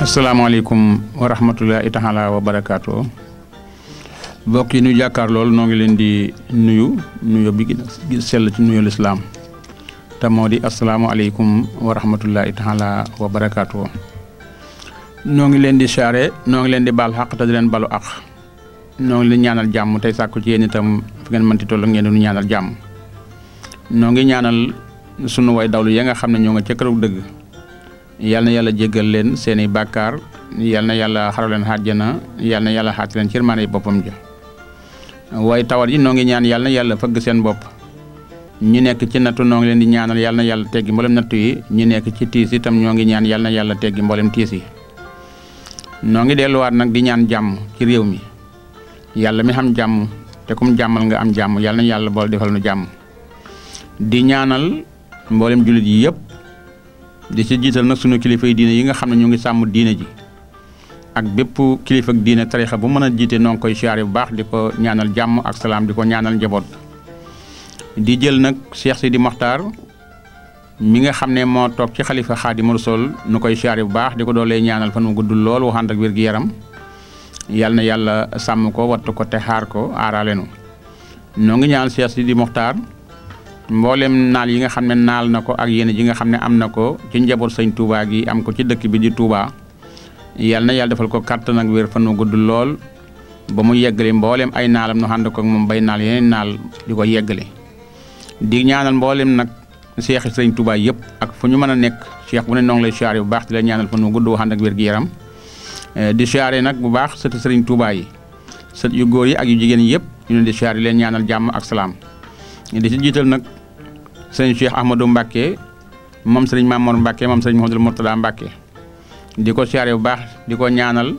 asalaamaaleykum wa rahmatullahi taala wa barakaatu mbokk yi ñu jàkkaar lool noo ngi leen di nuyu bi gi sell ci nuyu lislaam te moo di asalaamaaleykum wa rahmatullahi taala wa barakaatu noo ngi leen di siyaare noo ngi leen di baal xaq te di leen balu ak noo ngi leen ñaanal jàmm tey sàkku ci yéen itam fu ngeen mënti toll ngeen di ñaanal jàmm noo ngi ñaanal sunu way dawlu ya nga xam ne ñoo nga ca këru dëgg yal na yàlla jéggal leen seeni bàkkaar yal na yàlla xaral leen àjjana yal na yàlla xaati leen ci yërmande boppam ja waaye tawat yi noo ngi ñaan yal na yàlla fëgg seen bopp ñu nekk ci nattu noo ngi leen di ñaanal yal na yàlla teggi mboolem nattu yi ñu nekk ci tiis itam ñoo ngi ñaan yal na yàlla teggi mboolem tiis yi noo ngi delluwaat nag di ñaan jàmm ci réew mi yàlla mi xam jàmm te kum jàmmal nga am jàmm yal na yàlla bool defal nu jàmm di ñaanal mboolem jullit yi yëpp di ci jiital nag sunu kilifa yi diine yi nga xam ne ñu ngi sàmm diine ji ak bépp kilifa ak diine tarixa bu mën a jiite noo ngi koy siyaare bu baax di ko ñaanal jàmm ak salaam di ko ñaanal njaboot di jël nag Cheikh Sidi Mokhtar mi nga xam ne moo toog ci xalifa Xaadimu Rasuul nu koy siyaare bu baax di ko doolee ñaanal fan mu gudd lool waxand ak wér gi yaram yal na yàlla sàmm ko wattu ko te xaar ko aaraalenu noo ngi ñaanal Cheikh Sidi Mokhtar mboolem naal yi nga xam ne naal na ko ak yéen ji nga xam ne am na ko ci njaboot sëñ Touba gi am ko ci dëkk bi di Touba yal na yàlla defal ko kàttan ak wér fan wu gudd lool ba mu yeggale mboolem ay naalam nu ànd ko ak moom bay naal yeneen naal di ko yeggale di ñaanal mboolem nag seexi sëñ Touba yëpp ak fu ñu mën a nekk cheikh bu ne noo ngi lay siyaare bu baax di la ñaanal fan wu gudd wu ànd ak wér gi yaram di siyaare nag bu baax sëti sëriñ Touba yi sët yu góor yi ak yu jigéen yëpp ñu leen di siyaare leen ñaanal jàmm ak salaam di ci jiital nag sëñ Cheikh Ahmadou Mbacke moom sëriñ Mamour Mbacke moom sëriñ Mouhamadou Mourtada Mbacke di ko siyaare bu baax di ko ñaanal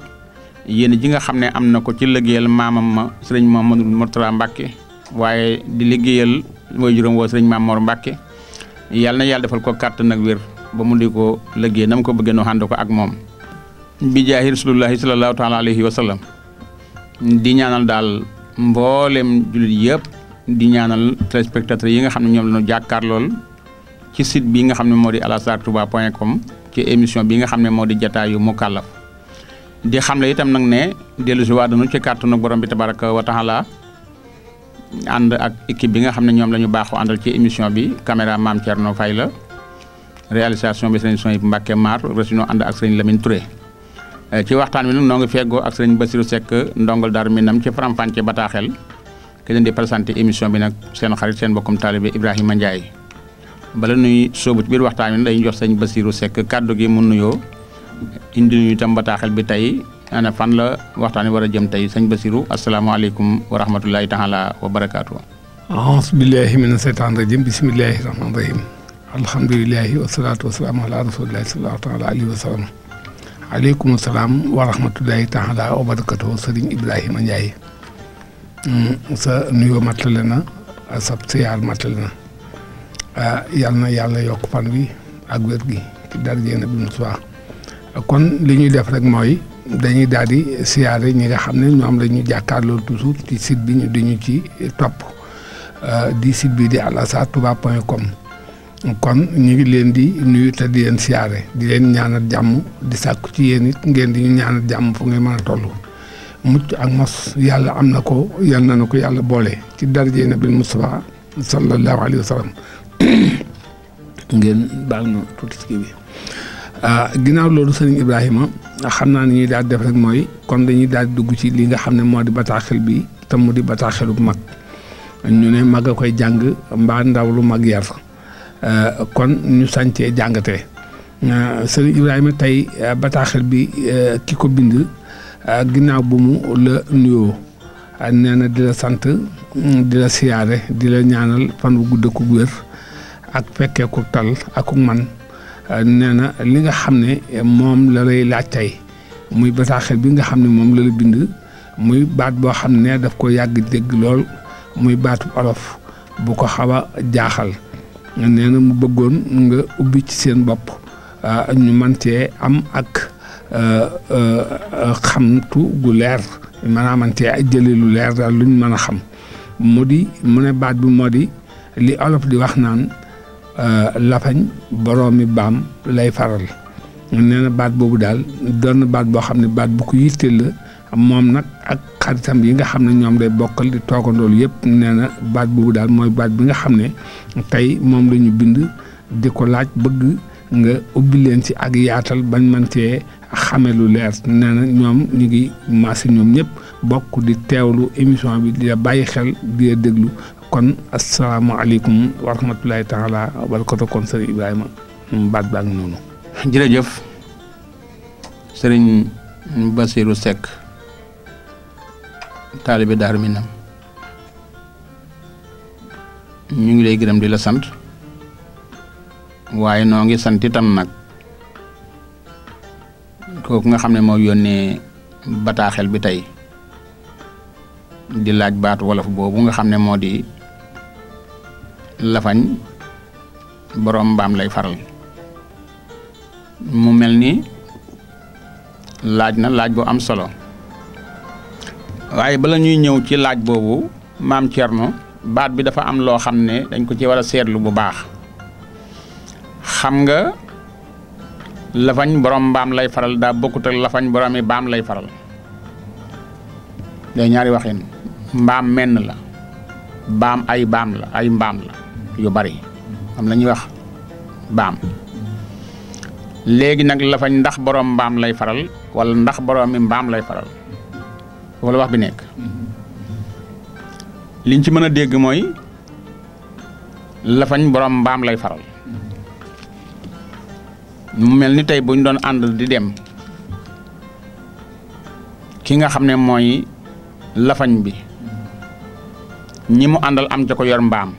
yéen ji nga xam ne am na ko ci liggéeyal maamam ma sëriñ Mouhamadou Mourtada Mbacke waaye di liggéeyal mooy juróom woo sëriñ Mamour Mbacke yàlla na yàlla defal ko kàttan ak wér ba mu di ko liggéey na mu ko bëggee noo ànd ko ak moom bi jaahi rasulullahi sallallahu taala alayhi wa sallam di ñaanal daal mboolem jullit yëpp di ñaanal téléspectateurs yi nga xam ne ñoom la ñu jàkkaar lool ci site bi nga xam ne moo di alassartouba.com ci émission bi nga xam ne moo di jataayu mukallaf di xam le itam nag ne dellu si waa danu ci kàttanu borom bi tabaraka wa taala ànd ak équipe bi nga xam ne ñoom la ñu baaxoo àndal ci émission bi caméra Mame Thierno Faye la réalisation bi sëriñ Soy Mbacke Mar réunion ànd ak sëriñ Lamine Touré ci waxtaan wi nag noo ngi feggoo ak sëriñ Bassirou Seck ndongal Daaru Minam ci faram-fàcce bataaxel ki leen di présenté émission bi nag seen xarit seen mbokkum taalibe Ibrahima Ndiaye bala nuy sóobu ci biir waxtaan wi dañuy jox sëñ Bassirou Seck kàddu gi mu nuyoo indi ñu itam bataaxel bi tey ana fan la waxtaan wi war a jëm tey sëñ Bassirou asalaamaaleykum wa rahmatullahi taala wa barakaatu. aouzu billahi mina seytaan rajim bismillahi rahmaani rahim alhamdulilahi wasalaatu wasalaamu ala rasulillahi sallallahu taala alayhi wa sallam aleykum salaam wa rahmatullahi taala wa barakatu sëriñ Ibrahima Ndiaye sa nuyoo matale na sa siyaar matale na yal na yàlla yokk fan wi ak wér gi ci darajee Nabi Musaa kon li ñuy def rek mooy dañuy daal di siyaare ñi nga xam ne ñoom la ñu jàkkaarloo toujours ci site bi ñu dañu ci topp di site bi di alassartouba.com kon ñu ngi leen di nuyu te di leen siyaare di leen ñaanal jàmm di sàkku ci yéen it ngeen di ñu ñaanal jàmm fu ngeen mën a toll mucc ak mos yàlla am na ko yal na ko yàlla boole ci darajee Nabi Mustafa sallallahu alayhi wa sallam ngeen baal na tuuti ci kii bi ginnaaw loolu sëriñ Ibrahima xam naa ni ñuy daal def rek mooy kon dañuy daal di dugg ci li nga xam ne moo di bataaxel bi te mu di bataaxelu mag ñu ne mag a koy jàng mbaa ndaw lu mag yar kon ñu sañcee jàngatee sëriñ Ibrahima tey bataaxel bi ki ko bind ginnaaw bu mu la nuyoo nee na di la sant di la siyaare di la ñaanal fan wu gudd ku wér ak fekkee ku tal ak ku man nee na li nga xam ne moom la lay laaj tey muy bataaxel bi nga xam ne moom la la bind muy baat boo xam ne daf ko yàgg dégg lool muy baatu olof bu ko xaw a jaaxal nee na mu bëggoon nga ubbi ci seen bopp ñu mën cee am ak xamtu gu leer maanaam man cee jëlee lu leer daal luñ mën a xam mu ne baat bi moo di li olof di wax naan lafañ boroomi baam lay faral nee na baat boobu daal doon na baat boo xam ne baat bu ko yitteel la moom nag ak xaritam yi nga xam ne ñoom day bokkal di toogandoolu yëpp nee na baat boobu daal mooy baat bi nga xam ne tey moom la ñu bind di ko laaj bëgg nga ubbi leen ci ak yaatal bañ mën cee xame lu leer nee na ñoom ñu ngi maasi ñoom ñëpp bokk di teewlu émission bi di la bàyyi xel di la déglu kon asalaamaaleykum wa rahmatulahi taala wa barakatu kon sëriñ Ibrahima baat baa ngi noonu. jërëjëf sëriñ Bassirou Seck taalibe Daaru Minam ñu ngi lay gërëm di la sant waaye noo ngi sant itam nag kooku nga xam ne moo yónnee bataaxel bi tey di laaj baatu wolof boobu nga xam ne moo di lafañ borom mbaam lay faral mu mel ni laaj na laaj bu am solo waaye bala ñuy ñëw ci laaj boobu maam Thierno baat bi dafa am loo xam ne dañ ko ci war a seetlu bu baax xam nga lafañ borom mbaam lay faral daa bokkut ak lafañ boromi baam lay faral day ñaari waxin mbaam menn la baam ay baam la ay mbaam la yu bari am la ñuy wax baam léegi nag lafañ ndax borom mbaam lay faral wala ndax boromi mbaam lay faral wala wax bi nekk liñ ci mën a dégg mooy lafañ borom mbaam lay faral mu mel ni tey bu ñu doon ànd di dem ki nga xam ne mooy lafañ bi ñi mu àndal am ca ko yor mbaam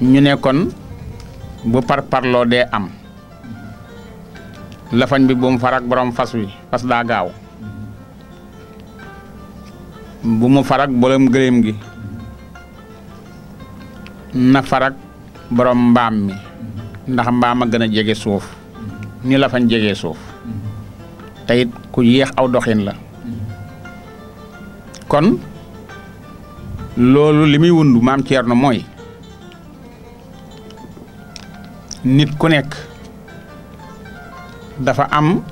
ñu ne kon bu parloo dee am lafañ bi bu mu farak borom fas wi fas daa gaaw bu mu farak borom gëléem gi na farak borom mbaam mi ndax mbaam a gën a jege suuf ni lafañ jege suuf te it ku yéex aw doxin la kon loolu li muy wundu maam Thierno mooy nit ku nekk dafa am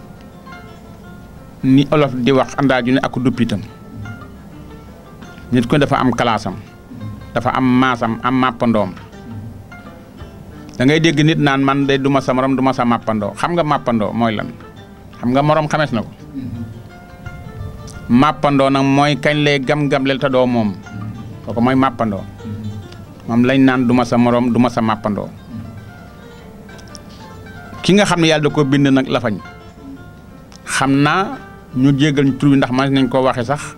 ni olof di wax andaaju ne ak duppitam nit ku ne dafa am kalaasam dafa am maasam am màppandoom da ngay dégg nit naan man de duma sa morom duma sa màppandoo xam nga màppandoo mooy lan xam nga morom xamees na ko màppandoo nag mooy kañ lay gam-gamleel te doo moom kooku mooy màppandoo moom lañ naan duma sa morom duma sa màppandoo ki nga xam ne yàlla da ko bind nag lafañ xam naa ñu jéggal ñu tur bi ndax man nañ koo waxe sax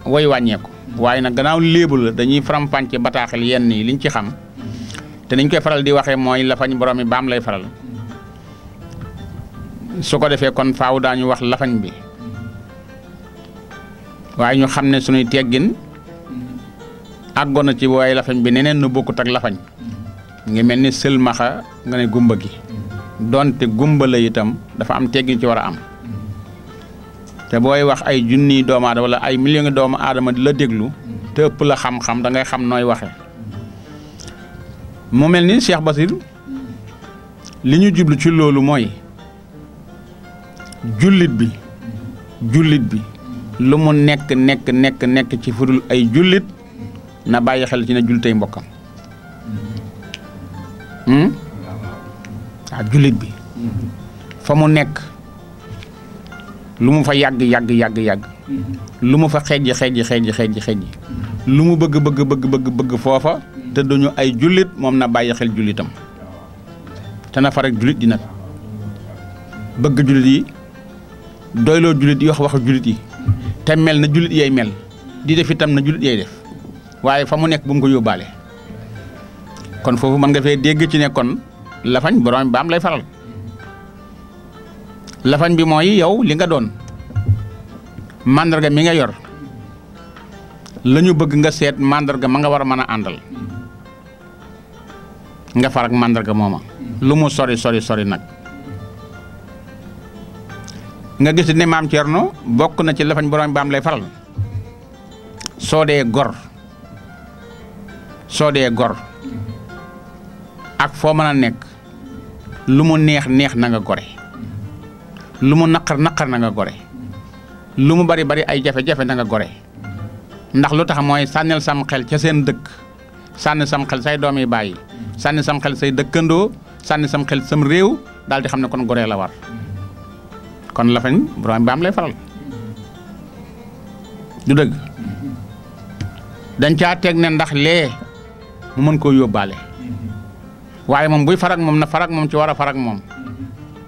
way wàññeeku waaye nag gannaaw léebu la dañuy faram-fàcce bataaxel yenn yi liñ ci xam te niñ koy faral di waxee mooy lafañ borom mi baam lay faral su ko defee kon faaw daañu wax lafañ bi waaye ñu xam ne suñuy teggin àggoon na ci waaye lafañ bi neneen nu bokkut ak lafañ ngi mel ni sëlmaxa nga ne gumba gi donte gumba la itam dafa am teggin ci war a am te booy wax ay junniy doomu aadama wala ay millions doomu aadama di la déglu te ëpp la xam-xam da ngay xam nooy waxe mu mel ni Cheikh Bassir li ñu jublu ci loolu mooy jullit bi lu mu nekk ci fudul ay jullit na bàyyi xel ci ne jullitay mbokkam waaw jullit bi fa mu nekk lu mu fa yàgg lu mu fa xejji lu mu bëgg foofa te duñu ay jullit moom na bàyyi xel jullitam te na fa rek jullit di nag bëgg jullit yi doyloo jullit yi wax jullit yi te mel na jullit yay mel di def itam na jullit yay def waaye fa mu nekk bu mu ko yóbbaale kon foofu mën nga fee dégg ci ne kon lafañ borom baam lay faral lafañ bi mooy yow li nga doon màndarga mi nga yor la ñu bëgg nga seet màndarga ma nga war a mën a àndal nga farak màndarga mooma lu mu sori nag nga gis ne maam Thierno bokk na ci lafañ borom baam lay faral soo dee gor ak foo mën a nekk lu mu neex neex na nga gore lu mu naqar naqar na nga gore lu mu bari bari ay jafe-jafe na nga gore ndax lu tax mooy sànnil sam xel ca seen dëkk sànni sam xel say doom yi bàyyi sànni sam xel say dëkkandoo sànni sam xel sam réew daal di xam ne kon goree la war kon lafañ borom baam lay faral du dëgg dañ caa teg ne ndax lee mu mën koo yóbbaale waaye moom buy farak moom na farak moom ci war a farak moom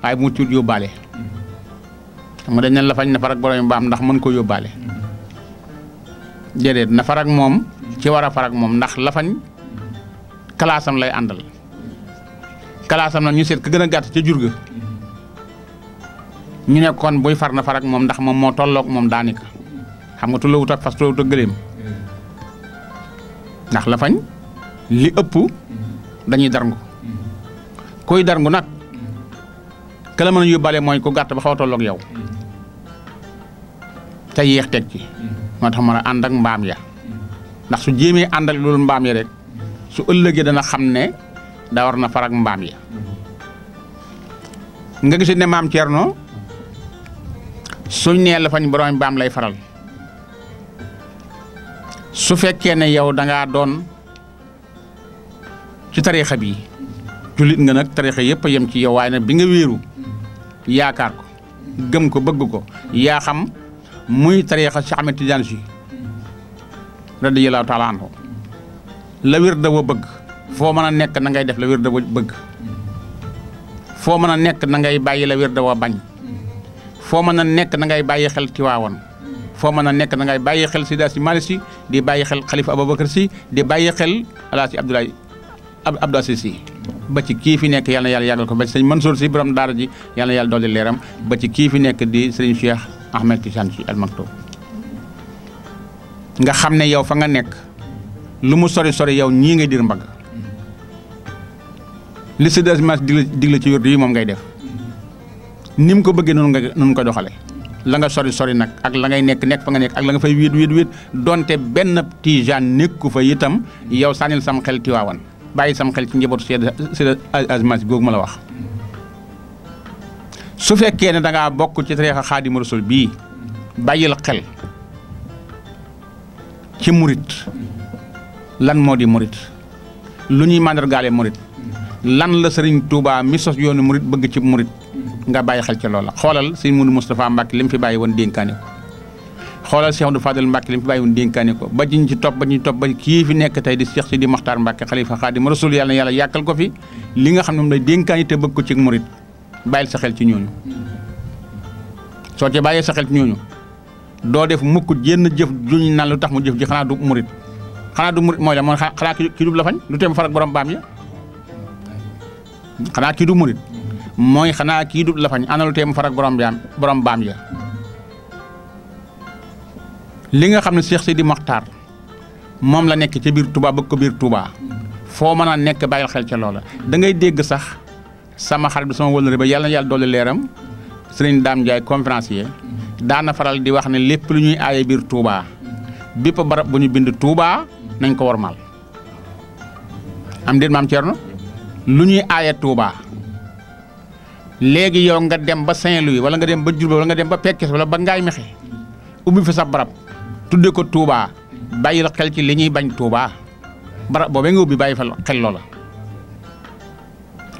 waaye bu mu tuut yóbbaale xam nga dañ ne lafañ na farak borom baam ndax mën koo yóbbaale déedéet na farak moom ci war a farak moom ndax lafañ kalaasam lay àndal kalaasam nag ñu seet ka gën a gàtt ca jur ga ñu ne kon buy far na farak moom ndax moom moo tolloog moom daanika xam nga tulloowut ak fas tulloowut ak gëléem ndax lafañ li ëpp dañuy darngu koy darngu nag ka la mën a yóbbaale mooy ku gàtt ba xaw a tolloog yow te yéex teg ci moo tax mën a ànd ak mbaam ya ndax su jéemee àndal loolu mbaam ya rek su ëllëgee dana xam ne daa war na farak mbaam ya nga gisit ne maam Thierno suñ nee lafañ borom mbaam lay faral su fekkee ne yow dangaa doon ci tariixa bi jullit nga nag tariixa yëpp a yem ci yow waaye nag bi nga wéeru yaakaar ko gëm ko bëgg ko yaa xam muy tariixa Cheikh Ahmed Tidiane Sy radiyallahu taala anhu la wér da wa bëgg foo mën a nekk na ngay def la wér da wa bëgg foo mën a nekk na ngay bàyyi la wér da wa bañ foo mën a nekk na ngay bàyyi xel Tiwaawan foo mën a nekk na ngay bàyyi xel Seydi Hadji Malick Sy di bàyyi xel Khalifa Ababacar Sy di bàyyi xel Alaaji Abdou Aziz Sy ba ci kii fi nekk yal na yàlla yàggal ko ba ci sëñ Mansour Sy borom daara ji yal na yàlla dolli leeram ba ci kii fi nekk di sëriñ Cheikh Ahmed Tidiane Sy Al Maktoum nga xam ne yow fa nga nekk lu mu sori sori yow ñii ngay dir mbagg li Seydi Hadji Malick digle ci wér yi moom ngay def ni mu ko bëggee noonu ko doxale la nga sori sori nag ak la ngay nekk fa nga nekk ak la nga fay wéet donte benn tijaan nekku fa itam yow sànnil sam xel Tiwaawan bàyyi sam xel ci njabootu Seydi Hadji Malick googu ma la wax su fekkee ne dangaa bokk ci tariixa Xaadimu Rasuul bii bàyyil xel ci murit lan moo di murit lu ñuy màndargaale murit lan la Sëriñ Tuubaa mi sos yoonu murit bëgg ci murit nga bàyyi xel ci loola xoolal sëñ Moudou Moustapha Mbacke li mu fi bàyyi woon dénkaane ko xoolal Cheikh Abdou Fadel Mbacke li mu fi bàyyi woon dénkaane ko ba ñu ci topp ba kii fi nekk tey di Cheikh Sidi Mokhtar Mbacke xalifa Xaadimu Rasuul yàlla na yàlla yàkkal ko fi li nga xam ne moom lay dénkaane te bëgg ko ci murit bàyyil sa xel ci ñooñu soo ci bàyyee sa xel ci ñooñu doo def mukk jenn jëf juñ naan lu tax mu jëf ji xanaa du murit mooy la mooy xanaa kii du lafañ lu teem farak borom baam ya xanaa kii du murit mooy xanaa kii du lafañ ana lu teem farak borom baam ya li nga xam ne Cheikh Sidi Mokhtar moom la nekk ca biir Touba bëgg ko biir Touba foo mën a nekk bàyyil xel ca loola da ngay dégg sax sama xarit bi sama wëllëre ba yàlla na yàlla dolli leeram Serigne Dame Ndiaye conférencier daana faral di wax ne lépp lu ñuy aaye biir Touba bépp barab bu ñu bind Touba nañ ko wormaal am déet maam Thierno lu ñuy aaye Touba léegi yow nga dem ba Saint-Louis wala nga dem ba Diourbel wala nga dem ba Pekes wala ba Ngaye Mékhé ubbi fi sa barab tudde ko Touba bàyyil xel ci li ñuy bañ Touba barab boobee nga ubbi bàyyi fa xel loola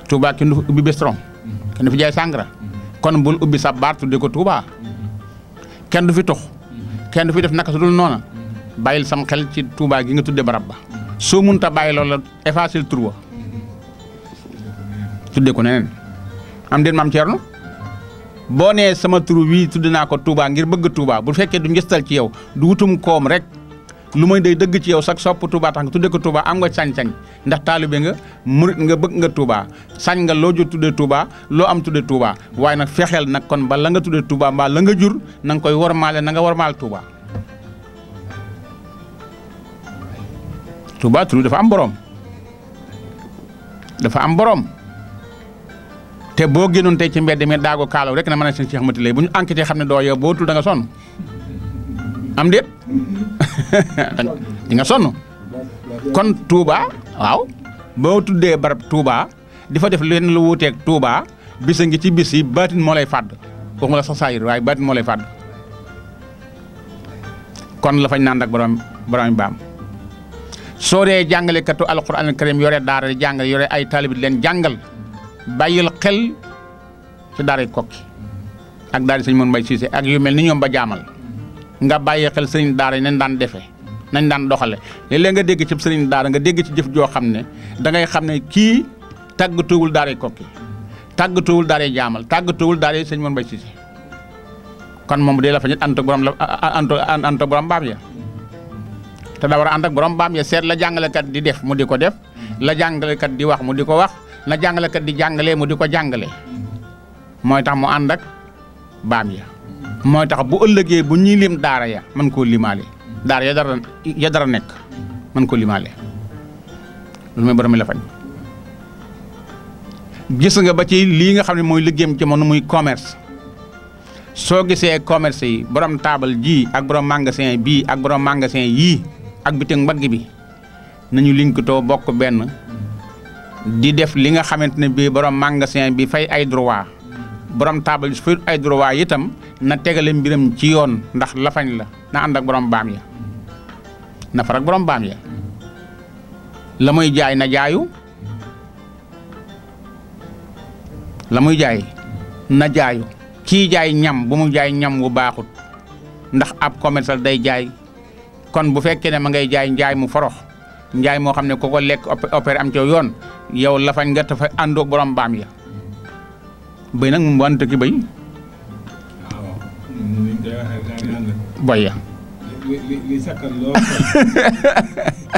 Touba kenn du fi ubbi bestron kenn du fi jaay sàngara kon bul ubbi sa baar tudde ko Touba kenn du fi tux kenn du fi def naka su dul noona bàyyil sam xel ci Touba gi nga tudde barab ba soo munta bàyyi loola effacer tur wa tudde ko neneen am déet maam Thierno boo nee sama tur wii tudde naa ko Touba ngir bëgg Touba bu fekkee du ngistal ci yow du wutum koom rek lu may day dëgg ci yow sax sopp Touba tax nga tudde ko Touba am nga sañ-sañ ndax taalibe nga murit nga bëgg nga Touba sañ nga loo jur tudde Touba loo am tudde Touba waaye nag fexeel nag kon ba la nga tudde Touba mbaa la nga jur na nga koy wormaale na nga wormaal Touba Touba tur dafa am borom te boo génnoon tey ci mbedd mi daago kaalaw rek na mën a seen Cheikh Mati lay bu ñu enquêté xam ne doo yow boo tul da nga sonn am déet di nga sonn kon Touba waaw boo tuddee barab Touba di fa def leen lu wuuteeg Touba bisa ngi ci bis yi baatin moo lay fàdd waxuma la sax saayir waaye baatin moo lay fàdd kon la fañ naan ak borom baam soo dee jàngalekatu alquran karim yore daara di jàngale yore ay taalib leen jàngal bàyyil xel ci daara Kokki ak daara sëñ Moon Mbay Siise ak yu mel ni ñoom ba jaamal nga bàyyi xel sëriñ daara yi nañ daan defee nañ daan doxale léeg-léeg nga dégg ci sëriñ daara nga dégg ci jëf joo xam ne da ngay xam ne kii tàggatuwul daara Kokki tàggatuwul daara jaamal tàggatuwul daara sëñ Moon Mbay Siise kon moom dee la fa ñit ànd ak borom baam ya te da war a ànd ak borom baam ya seet la jàngalekat di def mu di ko def la jàngalekat di wax mu di ko wax la jàngalekat di jàngalee mu di ko jàngale mooy tax mu ànd ak baam ya mooy tax bu ëllëgee bu ñuy lim daara ya mën koo limaale daara ya dara nekk mën koo limaale loolu mooy borom mi la fañ gis nga ba ci lii nga xam ne mooy liggéeyam jamono muy commerce soo gisee commerce yi borom taabal ji ak borom magasin bii ak borom magasin yii ak bitig mbagg bi nañu linkatoo bokk benn di def li nga xamante ne bii borom magasin bi fay ay droit borom taabal bi su fay ay droit itam na tegale mbiram ci yoon ndax lafañ la na ànd ak borom baam ya na far ak borom baam ya la muy jaay na jaayu la muy jaay na jaayu kii jaay ñam bu mu jaay ñam wu baaxut ndax ab commercial day jaay kon bu fekkee ne ma ngay jaay njaay mu forox njaay moo xam ne ku ko lekk opéré am ci yoon yow lafañ nga te fa àndoog borom baam ya bëy nag mu wante ki bëy boy ya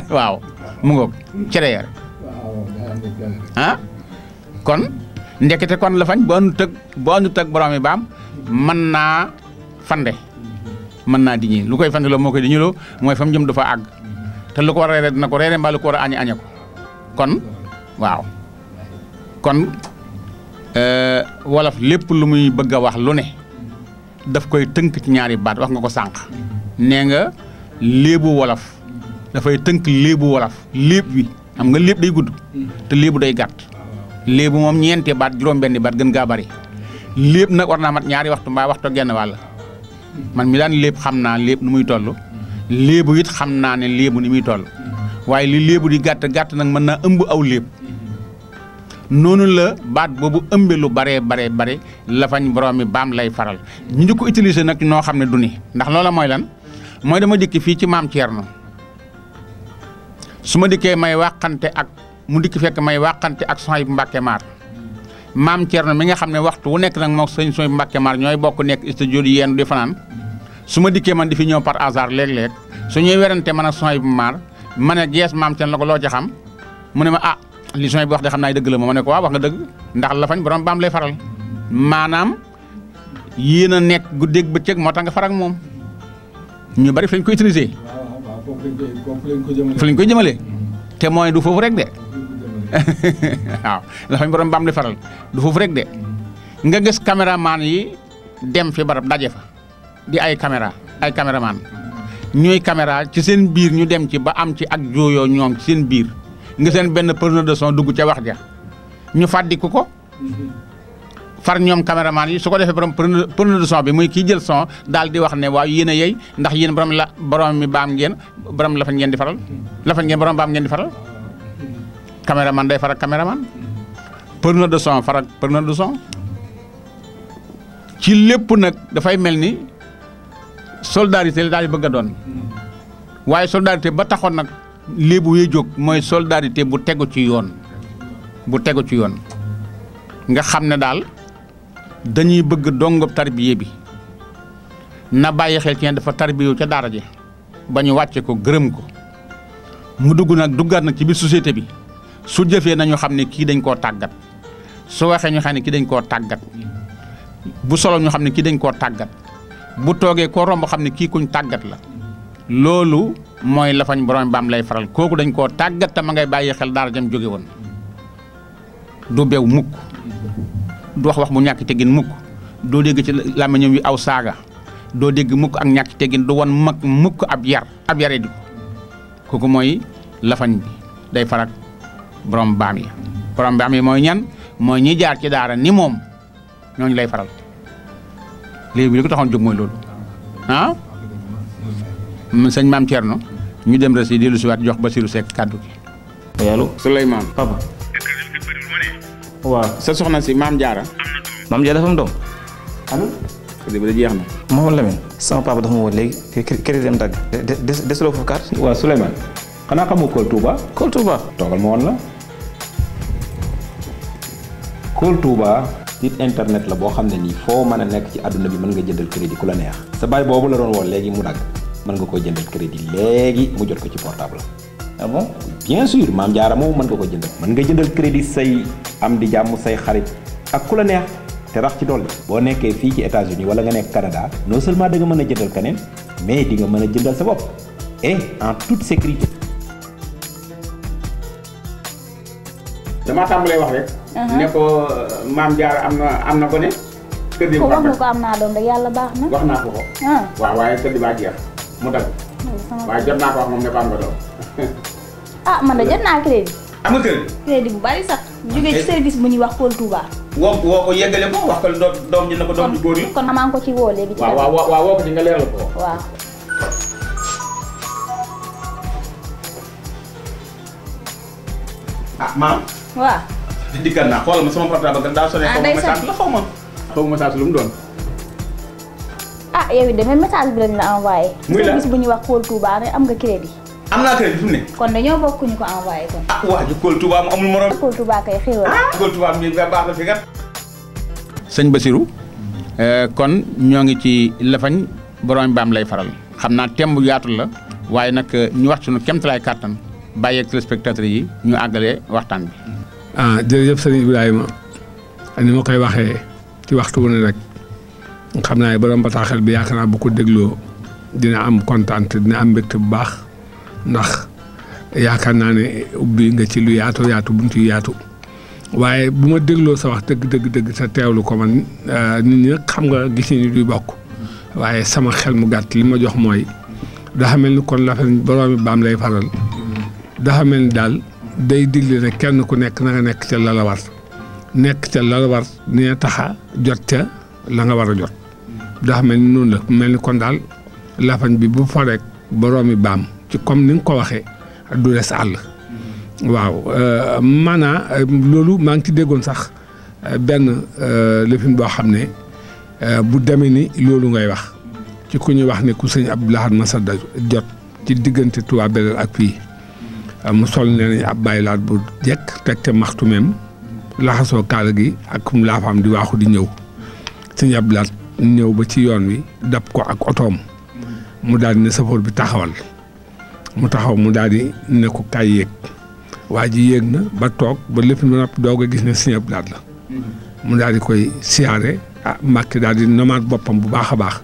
waaw mu ngoog cere ya ah kon ndekete kon la fañ boo nu tëg borom yi baam mën naa fande mën naa diñee lu koy fande loo moo koy diñeloo mooy fa mu jëm dafa àgg te lu ko war a reere dina ko reere mbaa lu ko war a añe ko kon waaw kon wolof lépp lu muy bëgg a wax lu ne daf koy tënk ci ñaari baat wax nga ko sànq nee nga léebu wolof dafay tënk léebu wolof léeb wi xam nga léeb day gudd te léebu day gàtt léebu moom ñeenti baat juróom-benni baat gën gaa bari léeb nag war naa mat ñaari waxtu mbaa waxtu genn wàll man mi daan léeb xam naa léeb nu muy toll léebu it xam naa ne léebu ni muy toll waaye li léebu di gàtt gàtt nag mën naa ëmb aw léeb noonu la baat boobu ëmbe lu bare la fañ borom mi baam lay faral ñu di ko utiliser nag noo xam ne du ni ndax loola mooy lan mooy dama dikk fii ci maam Thierno su ma dikkee may wàqante ak mu dikk fekk may wàqante ak Sohaybu Mbàkke Maar maam Thierno mi nga xam ne waxtu wu nekk nag moom sëñ Sohaybu Mbàkke Maar ñooy bokk nekk studio di yenn di fanaan su ma dikkee man di fi ñëw par hasard léeg-léeg su ñuy werante man ak Sohaybu Maar ma ne gees maam Thierno la ko loo ci xam mu ne ma ah li Sohaybu wax de xam naa dëgg la ma ne ko waaw wax nga dëgg ndax la fañ borom baam lay faral maanaam yéen a nekk guddeeg bëccëg moo tax nga farak moom ñu bari fi lañ ko utiliser fi lañ koy jëmale te mooy du foofu rek de waaw la fañ borom baam lay faral du foofu rek de nga gis caméraman yi dem fi barab daje fa di ay caméraman ñooy caméra ci seen biir ñu dem ci ba am ci ak jooyoo ñoom ci seen biir nga seen benn preneur de son dugg ca wax ja ñu fàddiku ko far ñoom caméraman yi su ko defee borom preneur de son bi muy kii jël son daal di wax ne waaw yéen a yey ndax yéen borom mi baam ngeen borom lafañ ngeen di faral lafañ ngeen borom baam ngeen di faral caméraman day faral caméraman preneur de son faral preneur de son ci lépp nag dafay mel ni solidarité la daal di bëgg a doon waaye solidarité ba taxoon nag léebu yee jóg mooy solidarité bu tegu ci yoon nga xam ne daal dañuy bëgg dongob tarbiye bi na bàyyi xel ci ne dafa tarbiyu ca daara ji ba ñu wàcce ko gërëm ko mu duggaat nag ci biir société bi su jëfee nañu xam ne kii dañ koo tàggat su waxee ñu xam ne kii dañ koo tàggat bu solo ñu xam ne kii dañ koo tàggat bu toogee koo romb xam ne kii kuñ tàggat la loolu mooy la fañ borom baam lay faral kooku dañ koo tàggat te ma ngay bàyyi xel daara jam jóge woon du bew mukk du wax bu ñàkk teggin mukk doo dégg ci làmmiñam wi aw saaga doo dégg mukk ak ñàkk teggin du won mag mukk ab yaree di ko kooku mooy lafañ bi day farak borom baam yi borom bi am yi mooy ñan mooy ñi jaar ci daara ni moom ñooñu lay faral léegi bi li ko taxoon jóg mooy loolu ah sëñ Maam Thierno ñu dem rek si dellu si waat jox Basirou Seck kàddu gi. allo Souleymane papa. waaw sa soxna si Maam Diarra. Maam Diarra dafa am doom. allo. crédit bi da jeex na. Mouhamadou Lamine sama papa dafa ma woo léegi crédit dem dagg. desuloo foofu carte. waaw Souleymane xanaa xamoo Kool Touba. Kool Touba. toogal ma woon la. Kool Touba site internet la boo xam ne nii foo mën a nekk ci àdduna bi mën nga jëndal crédit ku la neex. sa baay boobu la doon woo léegi mu dagg mën nga koy jëndal crédit léegi mu jot ko ci portable. ah bon. bien sûr Maam Diarra moom mën nga ko jëndal. mën nga jëndal crédit say am di jàmm say xarit ak ku la neex. te rax ci dolli boo nekkee fii ci États-Unis wala nga nekk Canada non seulement da nga mën a jëndal keneen mais di nga mën a jëndal sa bopp et en toute sécurité. damaa tàmbalee wax rek. ne ko Maam Diarra am na ko ne. kër gi ko wax nga ko am naa doom rek yàlla baax na. wax naa ko ko. waaw waaye kër gi baa jeex mu dal. waaye jot naa ko wax moom ne ko am nga doom. ah man de jot naa crédit. am nga crédit. crédit bu bari sax. jógee ci service bu ñuy wax Kool Touba. woo ko yeggale ko wax ko doom ji na ko doom ji góor yi. kon maa ngi ko ci woo léegi. ci waaw woo ko ci nga leeral ko. waaw. maam. waaw. dikkaat naa xoolal ma sama portable nga daa sonné. day message la xaw ma message lu mu doon. ah yow it demee message bi lañ la envoyé. muy la service bu ñuy wax Kool Touba ne am nga crédit. am naa crédit fi mu ne. kon dañoo bokk ñu ko envoyé kon. waa ji Kool Touba mu amul morom. Kool Touba kay xéwal. Kool Touba mi baax na fi kat. sëñ Basirou kon ñoo ngi ci lafañ borom baam lay faral xam naa thème bu yaatu la waaye nag ñu wax suñu kéemtalaay kàttan bàyyeeg téléspectateurs yi ñu àggalee waxtaan bi. jërëjëf sëñ Ibrahima ni ma koy waxee ci waxtu wu ne rek xam naa ne borom bataaxel bi yaakaar naa bu ko dégloo dina am kontaan dina am mbégte bu baax ndax yaakaar naa ne ubbi nga ci lu yaatu buntu yaatu. waaye bu ma dégloo sa wax dëgg sa teewlu ko man nit ñi nag xam nga gis ni duy bokk waaye sama xel mu gàtt li ma jox mooy dafa mel ni kon la fa boroomi baam lay faral dafa mel ni daal day digle ne kenn ku nekk na nga nekk ca la la war nekk ca la la war ni taxa jot ca la nga war a jot dafa mel ni noonu la mel ni kon daal lafañ bi bu fa rek boroomi baam ci comme ni nga ko waxee du des àll. waaw maanaa loolu maa ngi ci déggoon sax benn lëfin boo xam ne bu demee ni loolu ngay wax ci ku ñuy wax ne ku sëñ Abdou Lahad Masada jot ci diggante Touba Belel ak fii mu sol ne nañ ab bàyyi laat bu jekk teg te maxtu même laxasoo kaala gi ak mu laafaam di waaxu di ñëw sëñ Abdou Lahad ñëw ba ci yoon wi dab ko ak otoom mu daal di ne safoor bi taxawal mu taxaw mu daal di ne ko kaay yéeg waa ji yéeg na ba toog ba lépp ba noppi doog a gis ne Sëñ Abdou Lahad la mu daal di koy siyaare Mbàkke daal di nomaat boppam bu baax a baax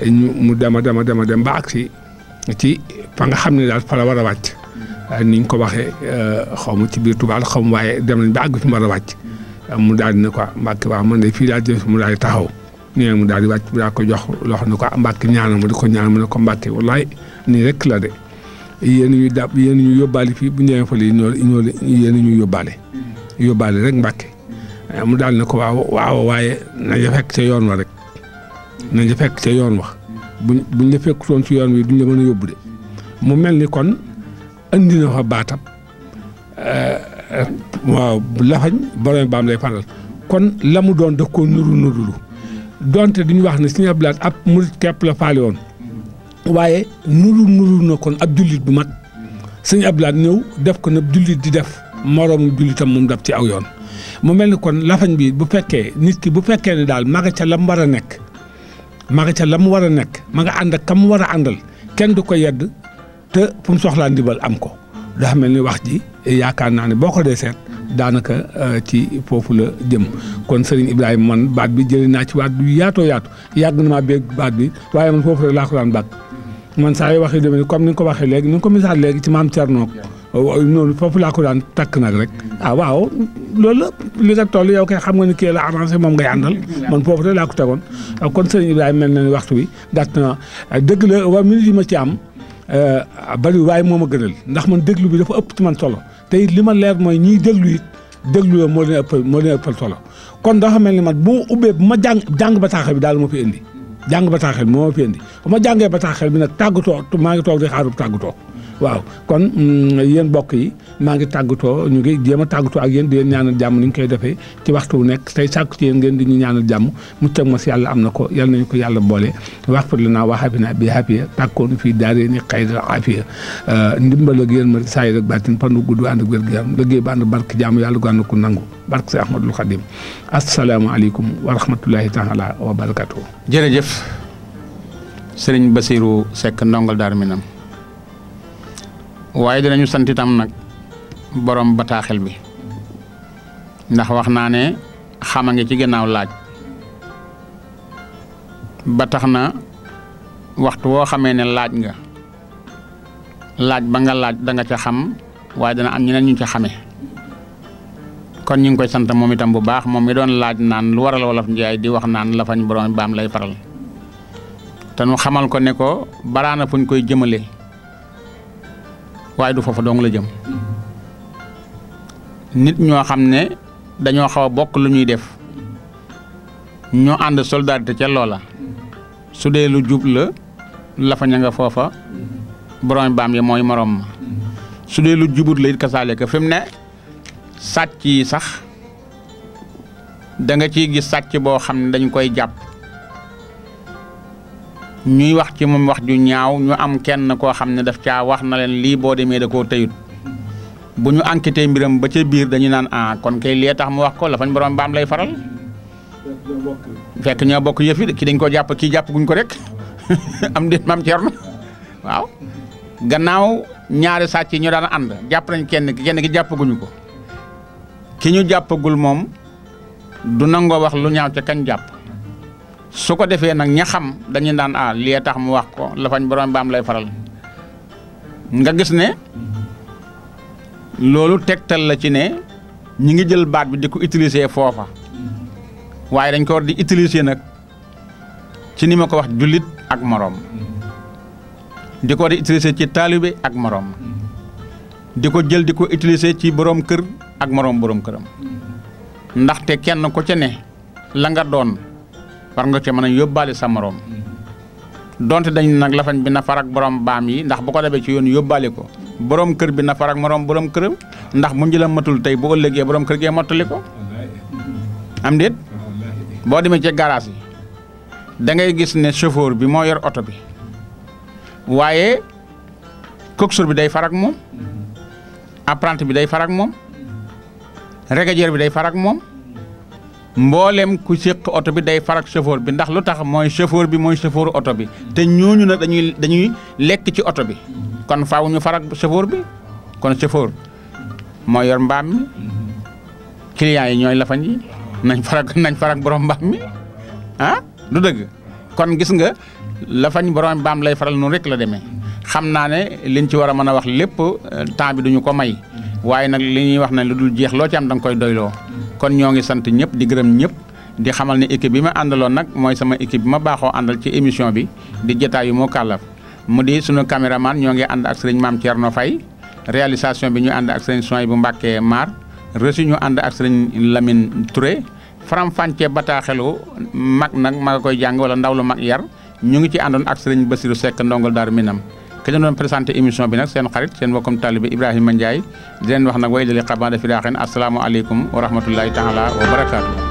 mu dem ba agsi ci fa nga xam ne daal fa la war a wàcc ni ñu ko waxee xaw ma ci biir Tuubaa xaw ma waaye dem nañ ba àgg fi mu war a wàcc mu daal di ne ko Mbàkke waaw man de fii daal jëm mu daal di taxaw nee mu daal di wàcc mu daal ko jox loxo ne ko Mbàkke ñaanal ma di ko ñaanal mu ne ko Mbàkke wallaay nii rek la de. yéen ñu dab yéen ñu yóbbaale fii bu ñëwee fële ñoo yéen ñu yóbbaale rek Mbàkke mu daal ne ko waaw waaye nañu fekk ca yoon wa rek nañu fekk ca yoon wa buñ la fekkutoon ci yoon wi duñ la mën a yóbbu de mu mel ni kon andi na fa baatab waaw lafañ borom baam lay faral kon la mu doon daf koo nurulu donte duñu wax ne Sëñ Abdou Lahad ab murit képp la faale woon. waaye nuru na kon ab jullit bu mag Sëñ Abdou Lahad ñëw def ko na jullit di def moroomu jullitam moom daf ci aw yoon mu mel ni kon lafañ bi bu fekkee nit ki bu fekkee ne daal ma nga ca la mu war a nekk ma nga ca la mu war a nekk ma nga ànd ak ka mu war a àndal kenn du ko yedd te fu mu soxlaa ndibal am ko dafa mel ni wax ji yaakaar naa ne boo ko dee seet daanaka ci foofu la jëm kon Serigne Ibrahima man baat bi jëlee naa ci waat du yaatoo yaatu yàgg na maa bégg baat bi waaye man foofu rek laa ko daan bàgg man saa yoo waxee demee comme ni nga ko waxee léegi ni nga ko misaal léegi ci maam Thierno noonu foofu laa ko daan takk nag rek waaw loolu la li nga toll yow kay xam nga ni kii la avancé moom ngay àndal man foofu rek laa ko tegoon kon Serigne Ibrahima mel na ni waxtu wi daat na dëgg la waa minute yi ma ci am bari waaye moo ma gënal ndax man déglu bi dafa ëpp ci man solo te it li ma leer mooy ñiy déglu it déglu la moo leen ëppal solo kon dafa mel ni man bu ma ubbee bu ma jàng bataaxel bi daal ma fi indi jàng bataaxel bi moo ma fi indi bu ma jàngee bataaxel bi nag tàggatoo maa ngi toog di xaarub tàggatoo waaw kon yéen mbokk yi maa ngi tàggatoo ñu ngi jéem a tàggatoo ak yéen di leen ñaanal jàmm ni ñu koy defee ci waxtu wu nekk tey sàkku ci yéen ngeen di ñu ñaanal jàmm mu teg ma si yàlla am na ko yàlla nañu ko yàlla boole wax far la naa waxaabina bi hapiya tàkkoon fii daaree ni xayra afiya ndimbal ak yéen ma saay rek bàttin pandu gudd ànd ak wér gu yaram liggéey ba ànd barke jàmm yàlla gu ànd ko nangu barke si Ahmadul Xadim asalaamaaleykum wa rahmatullahi taala wa barakatuh jërëjëf Sëriñ Bassirou Seck ndongal Daaru Minam waaye dinañu sant itam nag borom bataaxel bi ndax wax naa ne xama ngi ci gannaaw laaj ba tax na waxtu woo xamee ne laaj nga laaj ba nga laaj da nga ca xam waaye dana am ñeneen ñu ca xamee kon ñu ngi koy sant moom itam bu baax moom mi doon laaj naan lu waral wolof njaay di wax naan la fañ borom baam lay faral te nu xamal ko ne ko baraana fuñ koy jëmale waaye du foofa dong la jëm nit ñoo xam ne dañoo xaw a bokk lu ñuy def ñoo ànd solidarité ca loola su dee lu jub la fa ña nga foofa borom baam ya mooy morom ma su dee lu jubut la it kasaale ka fi mu ne sàcc yi sax da nga ciy gis sàcc boo xam ne dañ koy jàpp ñuy wax ci moom wax ju ñaaw ñu am kenn koo xam ne daf caa wax na leen lii boo demee da koo tëyut bu ñu enquêté mbiram ba ca biir dañu naan kon kay lee tax mu wax ko la fañ borom baam lay faral fekk ñoo bokk yëf yi ki dañ ko jàpp kii jàpp guñ ko rek am déet maam Thierno waaw gannaaw ñaari sàcc yi ñu daan ànd jàpp nañ kenn ki jàppaguñu ko ki ñu jàppagul moom du nangoo wax lu ñaaw ca kañ jàpp su ko defee nag ña xam dañu daan lii tax mu wax ko la fañ borom baam lay faral nga gis ne loolu tegtal la ci ne ñi ngi jël baat bi di ko utiliser foofa waaye dañ ko war di utiliser nag ci ni ma ko wax jullit ak moroom di ko di utiliser ci taalibe ak moroom di ko jël di ko utiliser ci borom kër ak moroom borom këram ndaxte kenn ku ca ne la nga doon war nga ca mën a yóbbaale sa moroom donte dañ nag lafañ bi na far ak borom baam yi ndax bu ko defee ci yoon yóbbaale ko borom kër bi na far ak moroom borom këram ndax mu njëlam matul tey bu ëllëgee borom kër gee mottali ko am déet boo demee ci garage yi da ngay gis ne chauffeur bi moo yor oto bi waaye coxeur bi day far ak moom apprenti bi day far ak moom régadier bi day far ak moom mboolem ku séq oto bi day far ak chauffeur bi ndax lu tax mooy chauffeur bi mooy chauffeur oto bi te ñooñu nag dañuy lekk ci oto bi kon faaw ñu far ak chauffeur bi kon chauffeur moo yor mbaam mi clients yi ñooy lafañ yi nañ far ak borom mbaam mi du dëgg kon gis nga lafañ borom mbaam lay faral noonu rek la demee xam naa ne liñ ci war a mën a wax lépp temps bi duñu ko may waaye nag li ñuy wax ne lu dul jeex loo ci am da nga koy doyloo kon ñoo ngi sant ñëpp di gërëm ñëpp di xamal ne équipe bi ma àndaloon nag mooy sama équipe bi ma baaxoo àndal ci émission bi di jotaay yu moo kàllaf mu di sunu caméraman ñoo ngi ànd ak sëriñ Maam Thierno Faye réalisation bi ñu ànd ak sëriñ Soy bu Mbàkke Mar reçu ñu ànd ak sëriñ Lamine Touré faram-fàccee bataaxelu mag nag ma nga koy jàng wala ndaw lu mag yar ñu ngi ci àndoon ak sëriñ Bassirou Seck ndongal Daaru Minam ke ñu doon présenté émission bi nag seen xarit seen mbokkum taalibe Ibrahima Ndiaye di leen wax nag way dali xabaar fi daaxeen asalaamaaleykum wa rahmatullahi taala wa barakaatu